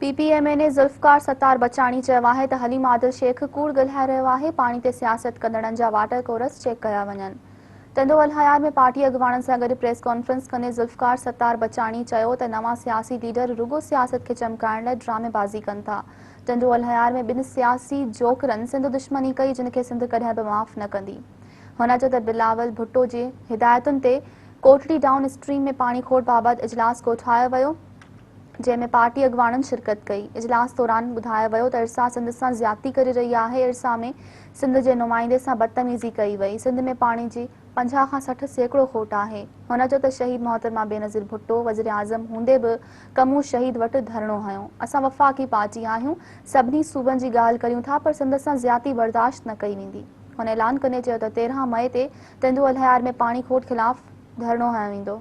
P P M N A Zulfiqar Sattar Bachani چيو آهي ته حليم عادل شيخ ڪوڙ ڳالهائي رهيو آهي، پاڻي تي سياست ڪندڙن جا واٽر ڪورس چيڪ ڪيا وڃن. ٽنڊو الهيار ۾ پارٽي اڳواڻن سان گڏ پريس ڪانفرنس ڪندي ذوالفقار ستار بچاڻي چيو ته نوان سياسي ليڊر رڳو سياست کي چمڪائڻ لاء ڊرامي بازي ڪن ٿا. ٽنڊو الهيار ۾ ٻن سياسي جوڪرن سنڌ دشمني ڪئي جن کي سنڌ ڪڏهن به معاف نه ڪندي. هن چيو ته بلاول ڀٽو جي هدايتن تي ڪوٽڙي ڊائون اسٽريم ۾ پاڻي کوٽ بابت اجلاس ڪوٺايو ويو. جنهن ۾ پارٽي اڳواڻن شرڪت ڪئي. اجلاس دوران ٻڌايو ويو ته ارسا سنڌ سان زيادتي ڪري رهي آهي، ارسا ۾ سنڌ جي نمائندي سان بدتميزي ڪئي وئي، سنڌ ۾ پاڻي جي 50 کان 60% کوٽ آهي. هن چيو ته شهيد محترمه بينظير ڀٽو وزيراعظم هوندي به ڪمون شهيد وٽ ڌرڻو هنيو، اسان وفاقي پارٽي آهيون، سڀني صوبن جي ڳالهه ڪريون ٿا پر سنڌ سان زيادتي برداشت نه ڪئي ويندي. هن اعلان ڪندي چيو ته 13 مئي تي ٽنڊو الهيار ۾ پاڻي کوٽ خلاف ڌرڻو هنيو ويندو.